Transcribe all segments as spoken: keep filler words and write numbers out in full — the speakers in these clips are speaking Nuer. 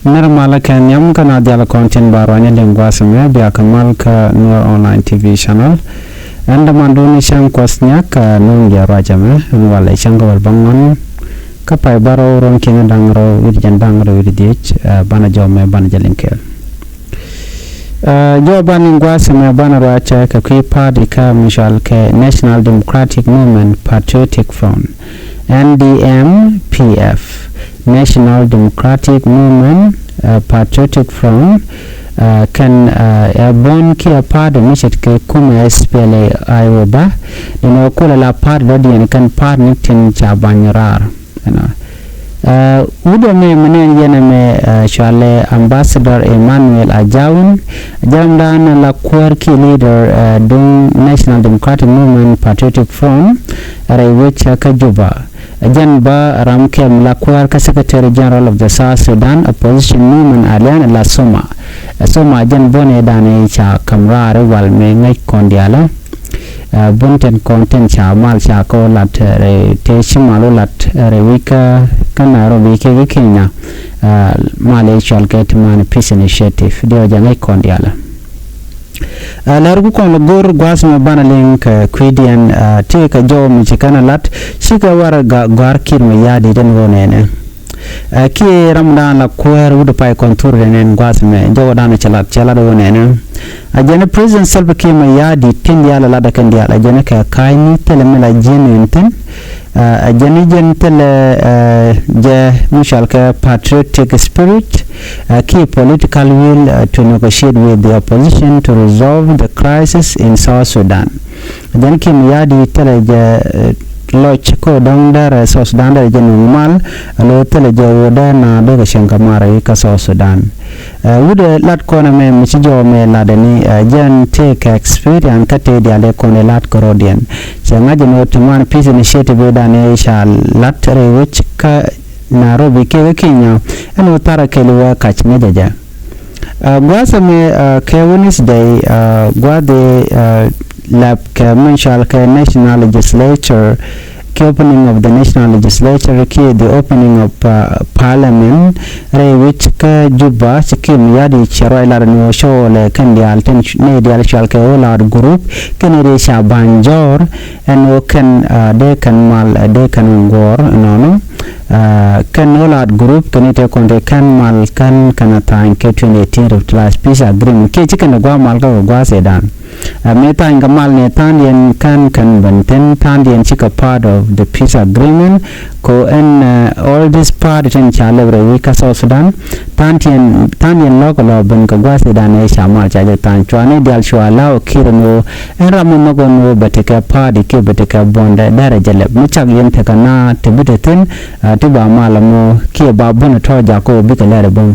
Nɛr malä kɛ nhiam kä na dial kɔn tin ba ruany liŋ gua̱a̱th mɛ bia kɛ mal kä Nuer Online T V channel. Ɛn dämandu ni cäŋ kuɔth nyak kä nuŋ diɛ ruac ɛmɛ ɛn walɛ cäŋ kä wäl bäŋuan. Kä pay bärɔw ruɔ̱n kiɛn da̱ŋ rɛw wi̱cdɛ jiɛn da̱ŋ rɛw wi̱cdɛ dhiec, ɛ, banɛ jɔw mɛ banɛ jɛ liŋ kɛɛl. Ɛ, jɔw banɛ liŋ gua̱a̱th mɛ banɛ ruac kɛ kui̱ party kä mi cɔal kɛ National Democratic Movement Patriotic Front, N D M P F, National Democratic Movement, ɛ, Patriotic Front, ɛ, kɛn, ɛ, ɛ buɔ̱n kiɛ party mi ce̱tkɛ kumɛ S P L A I O ba. Dɛn ɣöö kulɛ la party dɔ̱diɛn kɛn party ni tin ca ba̱ny raar. Ɛnɔ. Ɛ, wut ɛmɛ mi nɛn yɛn ɛmɛ, ɛ, cɔalɛ Ambassador Emmanuel Ajawin, jɛ ramdan la kuäär kiɛ leader, ɛ, duŋ National Democratic Movement Patriotic Front, rɛy wec kä Juba. Jɛn bä ram kɛm la kuäär kä Secretary General of the South Sudan Opposition Movement Alliance la SOMA. Ɛ, SOMA jɛn buɔ̱n ëëdan ëë ca ka̱m raar i̱ wal mëë ŋäc kɔn diaalä. Ɛ, buɔ̱n tin kɔn tin ca mal ca kɛ wä lat, ɛ, tëë ci mal wä lat, ɛ, rɛy wec kä, kä Nairobi kɛ kä Kenya. Ɛ, mal ëë cɔal kɛ ti man Peace Initiative diɛ wä jɛ ŋäc kɔn diaalä. Ɛ, lär ku kɔn lɛ go̱r gua̱a̱th mɛ banɛ liŋ kɛ kui̱diɛn, ɛ, tëëkɛ jɔw mi ci kɛn ɛ lat cikɛ warɛga gɔ̱a̱r Kiir Mayardit ɛn ɣöö nɛnɛ. Ɛ, kiɛ ramdan la kuäär wut pay kɔn thur dɛ nɛn gua̱a̱th mɛ jɔwdan cɛ lat cɛ lat ɣöö nɛnɛ. Ɛ jɛn President Salva Kiir Mayardit tin diaal ɛ lat ɛ kɛn diaal ɛ jɛn kɛ ka̱a̱cni thilɛ mi la jiɛn ɛn thi̱n. Ɛ, ɛ jɛn jɛn thilɛ, ɛ, jɛ mi cɔal kɛ patriotic spirit, ɛ, kiɛ political will, ɛ, to negotiate with the opposition to resolve the crisis in South Sudan. Jɛn Kiir Mayardit thilɛ jɛ, ɛ, lɔc kä dɔ̱ŋ dɛrɛ South Sudan dɛrɛ jɛ nuŋ mal, alo thilɛ jɛ wä dee na dee kɛ cieŋ kɛ mar kä South Sudan. Ɛ, wut ɛ lat kɔn ɛmɛ mi ci jɔw mɛ lat ɛni, ɛ, jɛn tëë kɛ experience kä tëë diaal dee kɔn ɛ lat kɛ rɔ̱diɛn. Cɛ ŋa̱c ɛn ɣöö ti man Peace Initiative dan ɛ ca lat rɛy wec kä Nairobi kɛ kä Kenya, ɛn ɣöö tharɛ kɛɛl wä kac ŋäcɛ jɛ. Ɛ, gua̱a̱th ɛmɛ, ɛ, kɛ Wednesday, ɛ, gua̱a̱th ɛ, ɛ, lap kɛ mi cɔal kɛ National Legislature, kɛ opening of the National Legislature, kɛ the opening of, ɛ, Parliament, rɛy wec kä Juba, ci Kiir Mayardit cɛ ruac lat ni wä cɔɔlɛ kɛn diaal tin nɛy diaal cɔal kɛ All Out Group, kɛn nɛy diaal ca ba̱ny jɔ̱ɔ̱r, ɛn ɣöö kɛn, ɛ, dee kɛn mal, ɛ, dee kɛn guɔ̱ɔ̱r ɛnɔnɔ. Ɛ, kɛn All Out Group kɛn i̱ tëë kɔn tëë kɛn mal kɛn kɛn a tha̱a̱ny kɛ twenty eighteen Revitalized Peace Agreement kiɛ ci kɛn ɛ gua̱a̱ mal kä kɛ gua̱a̱th ëëdan. Ɛ, mëë tha̱a̱ny kɛ mal ni tha̱a̱ŋdiɛn kɛn kɛn ben thi̱n tha̱a̱ŋdiɛn cikɛ part of the peace agreement. Ko ɛn, ɛ, all this party tin ca lɛp rɛy wec kä South Sudan. Tha̱a̱ŋdiɛn, tha̱a̱ŋdiɛn lɔ̱k lɔ ben kɛ gua̱a̱th ëëdan ɛ ca mal ca jɛ tha̱a̱ny cuani diaal cua la̱w Kiir ɛn ɣöö ɛn ram mi nhɔk ɛn ɣöö bɛ tekɛ party kiɛ bɛ tekɛ buɔ̱ndɛ derɛ jɛ lɛp mi cak yɛn tekɛ na ti bi te thi̱n, ɛ, ti ba mal ɛmɔ kiɛ ba buɔ̱n ɛ tɔ̱ jak kä ɣöö bikɛ lɛr ɛ buɔ̱m.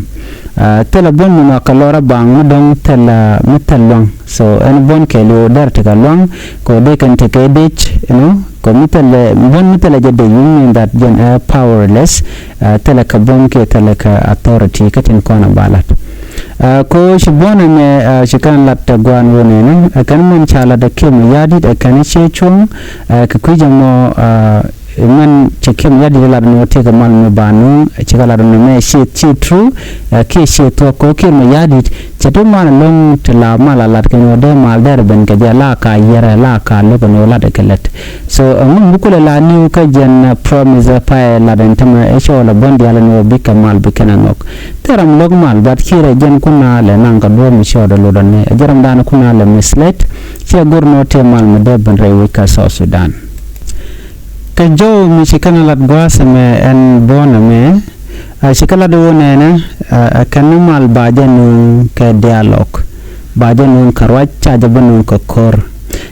Ɛ, thilɛ buɔ̱n mi nhɔak kɛ lɔr ɛ baŋ mi dɔ̱ŋ thilɛ mi thil luaŋ. So ɛn buɔ̱n kɛɛliw derɛ tekɛ luaŋ kɛ ɣöö dee kɛn tekɛ dec, you know, kɛ mi thilɛ buɔ̱n mi thilɛ jɛ dec, you mean that jɛn ɛ powerless. Ɛ, thilɛ kɛ buɔ̱m kiɛ thilɛ kɛ authority kä tin kɔn a ba lat. Ɛ, ko ci buɔ̱n ɛmɛ, ɛ, ci kɛn lat tɛ gua̱a̱n wä nɛnɛ, ɛ, kɛn mɛn ca lat ɛ Kiir Mayardit, ɛ, kɛn ciɛ cuɔ̱ŋ, ɛ, kɛ kui̱c ɛmɔ, ɛ, mɛn ci Kiir Mayardit lat ni wä tëëkɛ mal mi ba nuŋ, ɛ, ci kɛ lat ni mɛ ci, ci true, ɛ, kiɛ ci thuɔ̱k ko Kiir Mayardit, cɛ ti mal lo̱ŋ ti la mal a lat kɛn wä dee mal dɛr ben kɛ jɛ la ka yɛrɛ la ka lo̱k ni wä lat kɛ lät. So, ɛ, ŋun bi kulɛ la niw kä jɛn, ɛ, promise, ɛ, pay lat ɛn tämɛ, ɛ, cɔɔl ɛ buɔ̱n diaal ɛn ɣöö bikɛ mal bikɛn ɛ nhɔk. Thil ram lo̱k mal, but Kiir ɛ jɛn kun a lɛ naŋ kɛ duɔ̱ɔ̱p mi cɔɔd ɛ lotdɛ ni. Ɛ jɛn ramdan kun a lɛ mislead, ciɛ go̱r nɔ tëë mal mi dee ben rɛy wec kä South Sudan. Kɛ jɔw mi ci kɛn ɛ lat gua̱a̱th ɛmɛ ɛn buɔ̱n ɛmɛ, ɛ, ci kɛ lat wä nɛnɛ, ɛ, ɛ kɛn ni mal ba jɛ nuŋ kɛ dialogue. Ba jɛ nuŋ kɛ ruac, ca jɛ bä nuŋ kɛ ko̱r.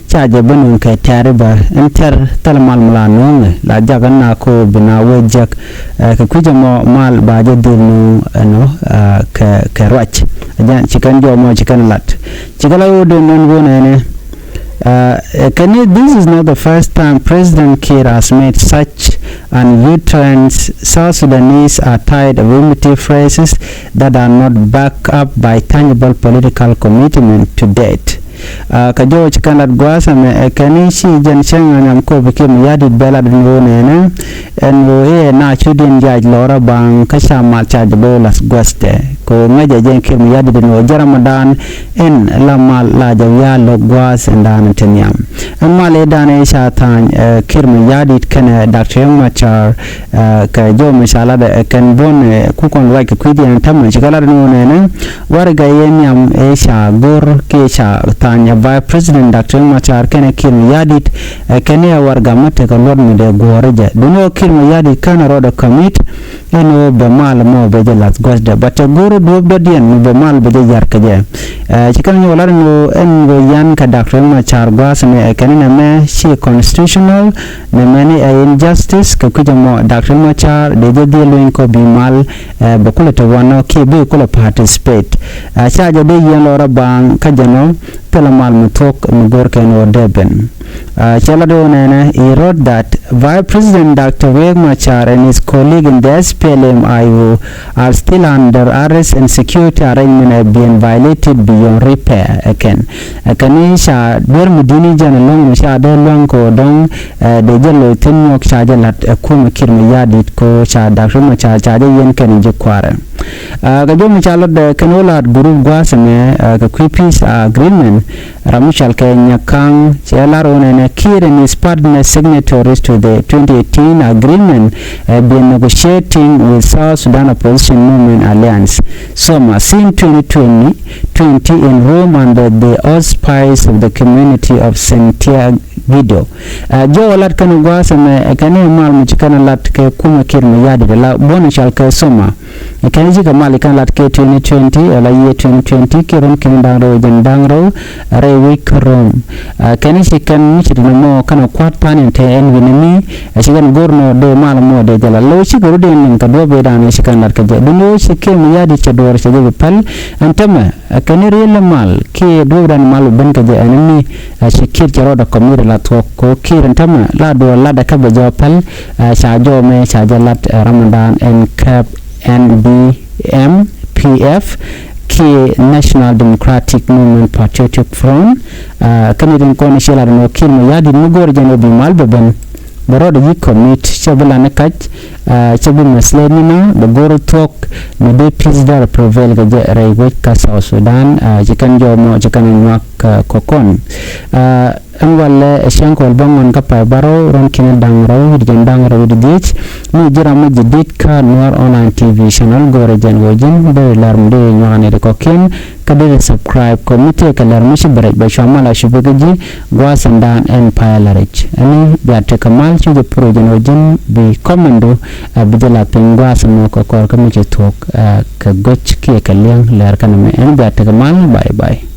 Ca jɛ bä nuŋ kɛ tɛ̈ri bä. Ɛn tɛ̈r thil mal mi la nuŋ la jak ɛn na ko bi na wee jek. Ɛ, kɛ kui̱c ɛmɔ mal ba jɛ dhil nuŋ ɛnɔ, ɛ, kɛ, kɛ ruac. Ɛ jɛn ci kɛn jɔw mɔ ci kɛn lat. Ci kɛ la wä dee nɔn wä nɛnɛ. Ɛ, kɛn ni, this is not the first time President Kiir has made such an utterance. South Sudanese are tired of empty phrases that are not backed up by tangible political commitment to date. Aa, kɛ jɔw ci kɛn lat gua̱a̱th ɛmɛ ɛ kɛn i̱ ci jɛn cäŋ ɛ nhiam Kuoth Kiir Mayardit bɛ lat ɛn ɣöö nɛnɛ ɛn ɣöö i̱ ɛ na cu diɛn jac lɔrä baŋ kä ca mal ca jɛ bä wä lath gua̱a̱th tɛ kɛ ɣöö ŋäcɛ jɛn Kiir Mayardit ɛn ɣöö jɛ Ramadan ɛn la mal la jɛ wiaa lo̱k gua̱a̱th ɛn da̱a̱n te nhiam. Ɛn mal ëë da̱a̱n ëë ca tha̱a̱ny ɛ Kiir Mayardit kɛnɛ Doctor Riek Machar, aa, kɛ jɔw mi ca lat ɛ kɛn buɔ̱n ɛ kukɔn ruac kɛ kui̱diɛn tämɛ ci kɛ lat ɛn ɣöö nɛnɛ warɛga yɛ nhiam ëë ca go̱r kiɛ ca tha̱a̱ny ɛ Vice President Doctor Riek Machar kɛnɛ Kiir Mayardit, ɛ kɛn i̱ ɛ warɛga mi tekɛ luɔt mi dee guɔ̱ɔ̱r jɛ. Duŋni ɣöö Kiir Mayardit känɛ rɔɔdɛ commit ɛn ɣöö bɛ mal mɔ bɛ jɛ lath gua̱thdɛ, but ɛ go̱r duɔ̱ɔ̱p dɔ̱diɛn mi bɛ mal bɛ jɛ yar kɛ jɛ. Ɛ, ci kɛn nyɔk lat ɛn ɣöö ɛn ɣöö yan kɛ Doctor Riek Machar gua̱a̱th ɛmɛ ɛ kɛn i̱ nɛmɛ ci constitutional, nɛmɛ ni ɛ injustice kɛ kui̱c ɛmɔ Doctor Riek Machar dee jɛ dhil luny kɔ bi mal, ɛ, bɛ kulɛ te wanɔ kiɛ bi kulɛ participate. Ɛ, ca jɛ dee yiɛn lɔrä baaŋ kä jɛn ɔ thilɛ mal mi thuɔ̱k mi go̱r kɛn ɣöö dee ben. Aa, cɛ lat ɣöö nɛnɛ, he wrote that Vice President Doctor Riek Machar and his colleague in the S P L M I O are still under arrest and security arrangement have been violated beyond repair. Ɛ kɛn, ɛ kɛn i̱ ca duer mi di̱t ni jɛn ɛlɔ̱ŋ mi ca dee luäŋ kɛ ɣöö dɔ̱ŋ, ɛ, dee jɛ lo̱c thi̱n nyuɔk ca jɛ la̱t ɛ kumɛ Kiir Mayardit kɛ ɣöö ca Doctor Machar ca jɛ yiɛn kɛn ji̱ kua̱rɛ. Aa, kɛ jɔw mi ca lat ɛ kɛn ɣöö la̱t group gua̱a̱th ɛmɛ, aa, kɛ kui̱ peace agreement, ram mi cɔal kɛ Nyakaŋ cɛ lar ɣöö nɛnɛ Kiir and his partner signatories to the twenty eighteen agreement, ɛ, been negotiating with South Sudan Opposition Movement Alliance, SOMA, since twenty twenty, twenty in Rome under the auspice of the Community of Santiago. Ɛ, jɔw lat kɛn gua̱a̱th ɛmɛ ɛ kɛn i̱ mal mi ci kɛn lat kɛ kumɛ Kiir Mayardit la buɔ̱n cɔal kɛ SOMA. Ɛ kɛn i̱ cikɛ mal i̱ kɛn lat kɛ twenty twenty, ɛ la yiëë twenty twenty kiɛ run kɛn da̱ŋ rɛw jɛn da̱ŋ rɛw rɛy wec kä Rome. Ɛ kɛn i̱ ci kɛn mi ci ti ni mɔ kɛn kua̱t pa̱n in te ɛn wi̱n ni mi, ɛ ci kɛn go̱r nɔ dee mal mɔ dee jɛ la lo̱w cikɛ rut in niŋ kɛ duɔ̱p i̱ da̱ŋ i̱ ci kɛn lat kɛ jɛ. Duŋ lo̱w ci Kiir Mayardit cɛ duɔ̱ɔ̱r cɛ jɛ bi päl ɛn tämɛ. Ɛ kɛn i̱ ri̱el mal kiɛ duɔ̱ɔ̱p da̱ŋ mal bi ben kɛ jɛ ɛn ni, ɛ ci Kiir cɛ rɔɔdɛ commit la thuɔ̱k kɛ ɣöö Kiir ɛn tämɛ la duɔ̱ɔ̱r latdɛ kä bɛ jɔw päl, ɛ ca jɔw mɛ ca jɛ lat, ɛ, Ramadan ɛn käp N D M P F kiɛ National Democratic Movement Patriotic Front. Ɛ, kä ni tin kɔn i̱ ci lat ɛn ɣöö Kiir Mayardit mi go̱o̱r jɛn ɣöö bi mal bɛ ben, bɛ rɔɔdɛ yi̱k commit cɛ bi lan i̱ kac, ɛ, cɛ bi mɛslɛ ni na bɛ go̱o̱r thuɔ̱k mi dee peace dee rɔ prevail kɛ jɛ rɛy wec kä South Sudan, ɛ, ci kɛn jɔw mɔ ci kɛn nyuak, ɛ, kɔkɔn. Ɛ, ɛn walɛ ɛ cäŋ kɔl bä ŋuan kä pay bärɔw run kɛn da̱ŋ rɛw wi̱cdɛ jɛn da̱ŋ rɛw wi̱cdɛ dhiec. Mi ji̱ ram mi ji̱ dit kä Nuer Online T V channel go̱rɛ jɛn ɣöö ji̱n deri lɛr mi deri nyuak ni ri kɔ̱kiɛn kä deri subscribe kɔ mi tëëkɛ lɛr mi ci bɛ rɛc bɛ cua mal a cupi kä ji̱ gua̱a̱th ɛn da̱a̱n ɛn pay lɛ rɛc. Ɛni bia tekɛ mal ci jɛ pur jɛn ɣöö ji̱n bi comment du, ɛ, bi jɛ la piny gua̱a̱th ɛmɔ kɛ kɔr kä mi ci thuɔ̱k, ɛ, kɛ go̱c kiɛ kɛ liɛŋ lɛr kɛn ɛmɛ. Ɛni bia tekɛ mal, bye bye.